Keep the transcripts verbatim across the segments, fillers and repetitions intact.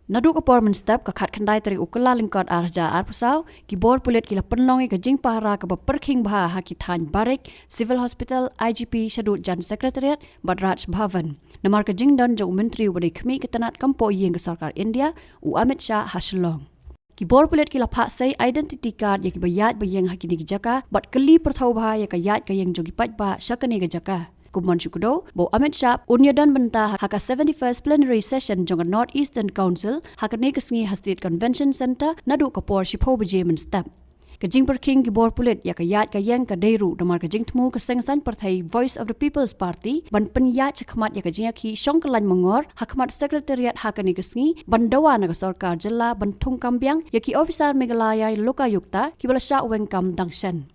Naduh ka por mynstep ka khatkhyndai tarik u Kyllalyngkot ar hajar arphew saw, ki bor pulit ki la pynlong ïa ka jingpahara kaba pyrkhing bha ha ki thaiñ Barik, Civil Hospital, I G P shaduh jan Secretariat bad Raj Bhavan, namar ka jingdon jong u Myntri uba dei khmih ka tnat kam poh ïing ka sorkar India, u Amit Shah ha Shillong. Ki bor pulit ki la phah sei identity card ïa kiba ïaid ba ïeng ha kine ki jaka bad kylli pyrthew bha ïa ka ïaid ka ïeng jong ki paidbah sha kane ka jaka. Kumno shu kdew ba u Amit Shah un ïadon bynta ha ka seventy-first plenary session jong ka North Eastern Council ha kane ka sngi ha State Convention Centre naduh ka por shiphew baje mynstep. Ka jingpyrkhing ki bor pulit ïa ka ïaid ka ïeng ka dei ruh namar ka jingthmu ka seng saiñ pyrthei Voice of the People's Party ban pynïaid shakhmat ïa ka jingïakhih shong kyllain mangor hakhmat Secretariat ha kane ka sngi ban dawa na ka sorkar jylla ban thungkam biang ïa ki ophisar Meghalaya Lokayukta kiba la shah weng kam dang shen.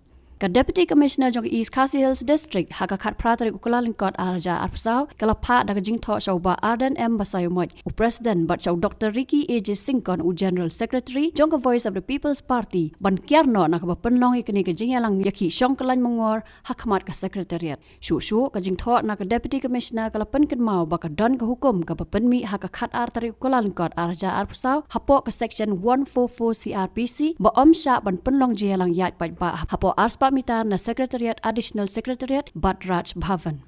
Ka Deputy Commissioner jong ka East Khasi Hills District ha ka khatphra tarik u Kyllalyngkot ar hajar arphew saw ka la phah da ka jingthoh sha u Bah Ardent M Basaiawmoit, u President, bad sha u Doktor Ricky A J Syngkon, u General Secretary jong ka Voice of the People's Party, ban kiar noh na kaba pynlong ïa kane ka jingïalang ïakhih shong kyllain mangor hakhmat ka Secretariat. Shuh shuh ka jingthoh na ka Deputy Commissioner ka la pynkynmaw ba ka don ka hukum kaba pynmih ha ka khatar tarik u Kyllalyngkot ar hajar arphew saw hapoh ka Section one four four C R P C ba ym shah ban pynlong jingïalang ïaid paidbah hapoh arspah mitar na Secretariat, Additional Secretariat bad Raj Bhavan.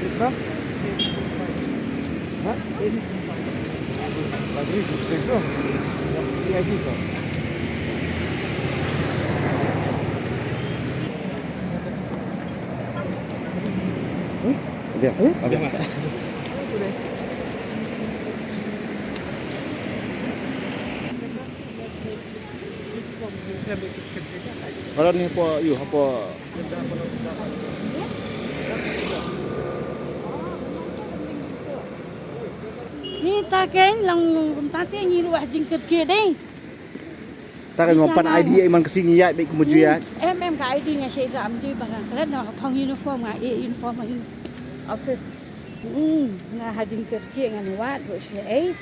Isra? Ha? Lagi tu. Ni aja sah. Hmm? Ada. Ada. Baran ni apa? Yu, apa? Ni ta keng lang kumta te ngi ruh ha jingkyrkieh dei. Ta keng, ngan pan I D man ka sngi ïaid bad kumjuh ïaid. Em, em, ka I D nga shu ïa am dei ba nga klet na ka phong uniform, nga ïa uniform, uniform office. Hmm, nga ha jingkyrkieh ngan wad ruh shu ei.